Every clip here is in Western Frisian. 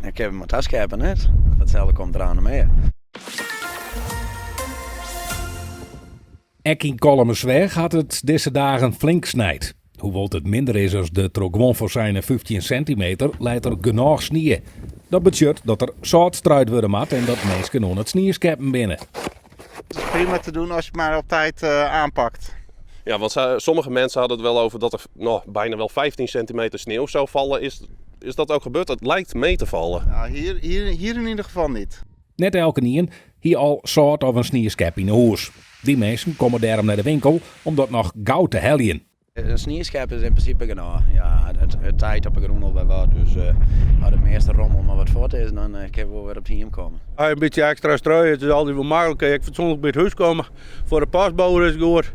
Dan kinne we mar taskeppe net. Foar itselde komt der aan mear. Ek yn Kollumersweach hat it dizze dagen flink snijd. Hoewol't it minder is as de troch guon foarseine 15 sintimeter, leit der genôch snie. Dat betsjut dat der sâlt struid wurde moat en dat minsken oan it snieskeppen binne. Het is prima te doen als je het maar op tijd aanpakt. Ja, want sommige mensen hadden het wel over dat er nou, bijna wel 15 centimeter sneeuw zou vallen. Is, is dat ook gebeurd? Het lijkt mee te vallen. Nou, hier, hier, hier in ieder geval niet. Net elkenien hie al sâlt of in snieskep yn 'e hûs. Dy minsken komme dêrom nei de winkel om dat noch gau te heljen. In snieskep is yn prinsipe genôch. Ja, it teit op 'e grûn al wer wat, dus as de measte rommel mar wat fuort is, dan kinne we wol wer op it hiem komme. In bytsje ekstra struie, it is altyd wol maklik. Ek fatsoenlik by it hús komme. Foar de postboade is it goed.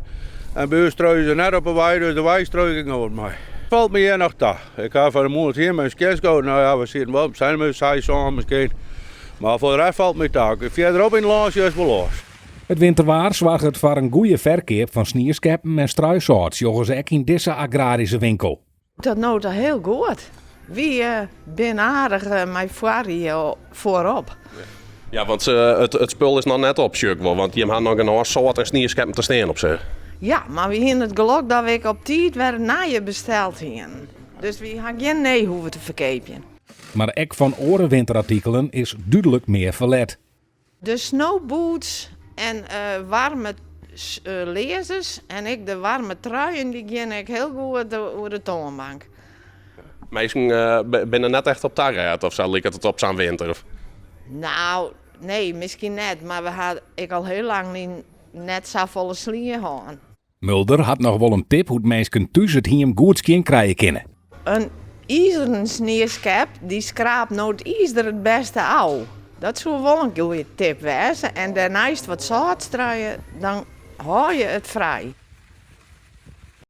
En by ús struie se net op 'e wei, dus de wei strui ik ek noch wat mei. Falt my hjir noch ta. Ik ha fan 'e moarn it hiem even skjinskood. No ja, we sieten wol op seis, sân miskien. Mar foar de rest falt my ta. Fierderop yn it lân sjochst wol oars. It winterwaar soarget foar in goeie ferkeap fan snieskeppen en struisâlt, sjogge se ek yn dizze agraryske winkel. Tot no ta hiel goed. Wy binne aardich mei foarrie foarop. Ja, want it spul is noch net op, sjoch ik wol, want jim ha noch genôch sâlt en snieskeppen te stean op sich. Ja, mar wy hiene it gelok dat we ek op tiid wer nije besteld hiene. Dus wy ha gjin nee hoeven te ferkeapjen. Mar ek fan oare winterartikelen is dúdlik mear ferlet. De snowboots en waarme learzens en ek de waarme truien dy geane ek hiel goed oer de toanbank. Minsken binne net echt op taret of sa liket it op sa'n winter? Nou, nee, miskien net, mar we ha ek al hiel lang lyn net safolle snie hân. Mulder hat noch wol in tip hoe't minsken thús it hiem goed skjin krije kinne. In izeren snieskep dy skraapt no it izer it bêste ôf. Dat soe wol in goede tip wêze en dêrneist wat sâlt struie, dan hâld je it frij.